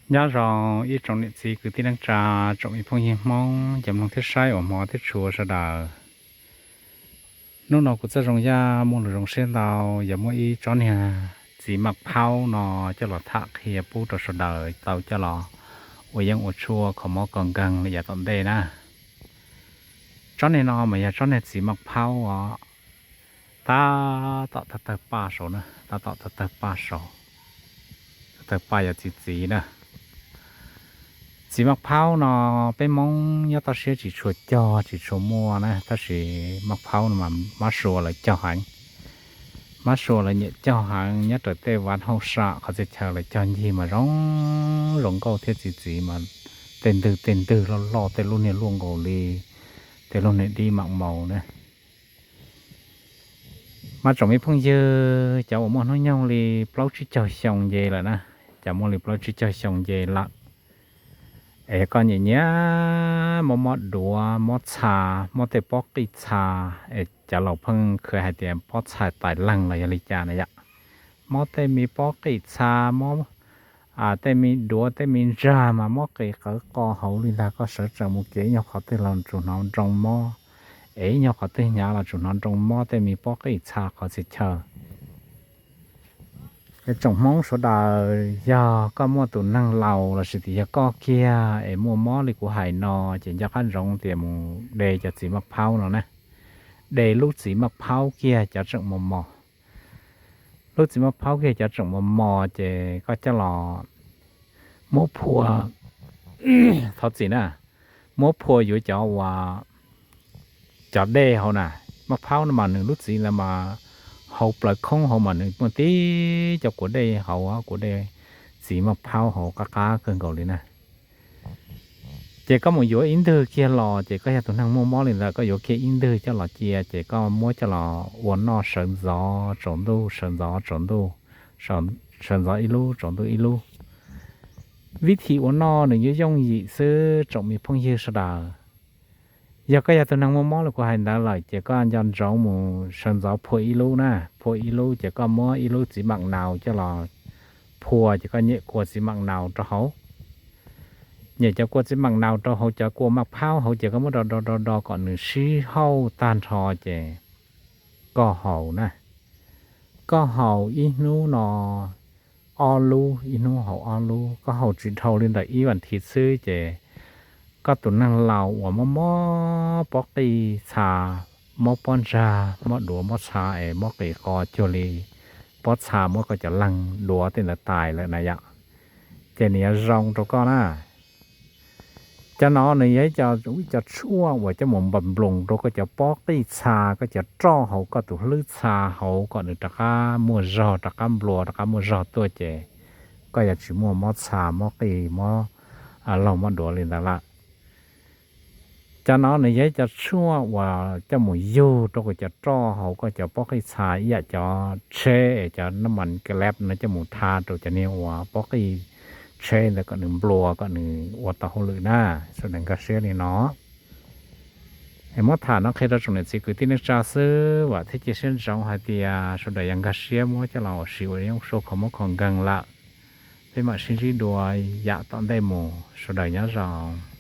Nyob zoo ib tsoom niam txiv kwv tij neej tsa, tsoom me phooj ywg Hmoob cov mloog thiab saib uas hmov thiab tshua sawv daws. Hnub no kuv txoj zoo yaj muaj lus zoo siab ntau, yog muaj ib tsob niag txiv maj phaub no coj los tham qhia pub rau sawv daws tau coj los ua yeeb ua tshuaj kho mob kho nkeeg li yav tom ntej na. Tsob niag no mas yog tsob niag txiv maj phaub os, tab tom tawg tawg paj saud na, tab tom tawg tawg paj saud, tawg tawg paj yog txiv txiv na. Txiv maj phaub no peb Hmoob nyob toj siab tsis tshua cog tsis tshua muaj na, tab sis maj phaub no mas mab sua lawv cog heev. Mab sua lawv nyiam cog heev, nyob raws tej vaj hauj sam qhov txhia chaw lawv cog ncig mas zoo zoo nkauj thiab txiv txiv mas tej ntwg tej ntwg loj loj, tej lub niag luaj nkaus li tej lub niag dib mam maus na. Mas tsoom me phooj ywg, cov uas muaj hnub nyoog li plaub tsib caug xyoo nce lawm na, cov muaj li plaub tsib caug xyoo nce lawm, es koj nyiam nyiam mob mob duav mob txha, mob tej pob qij txha, es cov laus pheej khwv hais tias pob txha tais leeg los yog li cas na yom. Mob tej me pob qij txha, mob tej me duav tej me ntsag mas mob qis qawv qos hauv li ntag, koj sawv tsees mus kev ib nyuag qhov twg los tsum hnov nroo mob, es ib nyuag qhov twg hnyav los tsum hnov nroo mob tej me pob qij txha qhov txhia chaw. Es tsoom Hmoob sawv daws, yog koj muaj tus neeg laus lossis tias yog koj kiag es muaj mob li kuv hais no, ces nco qab ntsoov tias mus de cov txiv maj phaub no na. De lub txiv maj phaub kiag cov tseem mos mos. Lub txiv maj phaub kiag cov tseem mos mos ces koj coj los muab phua, thov txim na, muab phua yuav cov uas cov dej hauv na. Maj phaub no mas nws lub txiv ntawd mas hauv plaws khoob hauv mas nws muaj tib cov kuav dej hauv, kuav dej txiv maj phaub hauv qab qab kawg nkaus li na. Ces koj mus yuav ib ntwg kiag los, ces koj yog tus neeg muaj mob li ntawd koj yuav kiag ib ntwg coj los cia, ces koj muab coj los ua noj sawv ntxov tsaus ntuj, sawv ntxov tsaus ntuj, sawv ntxov ib lub tsaus ntuj ib lub. Vib thim ua noj nws yooj yooj yim xwb tsoom me phooj ywg sawv daws. Yog koj yog tus neeg muaj mob li kuv hais ntawd lawm ces koj nco ntsoov mus sawv ntxov phua ib lub na, phua ib lub ces koj muab ib lub txiv mam naus coj los phua, ces koj nyem kua txiv mam naus rau hauv. Nyem cov kua txiv mam naus rau hauv cov kua maj phaub hauv ces koj muab do do do do kom nws sib hauj tag nrho ces koj haus na. Koj haus ib hnub no ob lub, ib hnub haus ob lub, koj haus tsis dhau li ntawm ib vas thiv xwb ces koj tus neeg laus uas mob mob pob qij txha, mob pob ntsag, mob duav mob txha es mob qis qos cuag li pob txha muab koj cov leeg duav tej ntawd tais lawm na yom, ces nws yuav zoo rau koj na. Cov no nws yog ib co, ib co tshuaj uas coj mus npam nploos rau koj cov pob qij txha, koj cov roj hauv, koj tus hlwb txha hauv kom nws rov qab muaj zog, rov qab nplua, rov qab muaj zog tuaj ces koj yuav tsis muaj mob txha, mob qij, mob laug mob duav li ntawd lawm. Cov no nws yog ib co tshuaj uas coj mus yug rau koj cov roj hauv, koj cov pob qij txha ib yam cov tsheb es cov nab mas kaleb no coj mus tha rau cov niag uas pob qij tsheb ntawd kom nws nplua kom nws ua tau hauj lwm na. Sawv daws nkag siab li no. Es muab tham no qhia rau tsoom niam txiv kwv tij neej tsa xwb, vam thiab cia siab ntsoov hais tias sawv daws yuav nkag siab muab coj los ua si ua yeeb ua tshuaj kho mob kho nkeeg lawm. Peb mam sib ntsib dua yam tom ntej mus, sawv daws nyob zoo.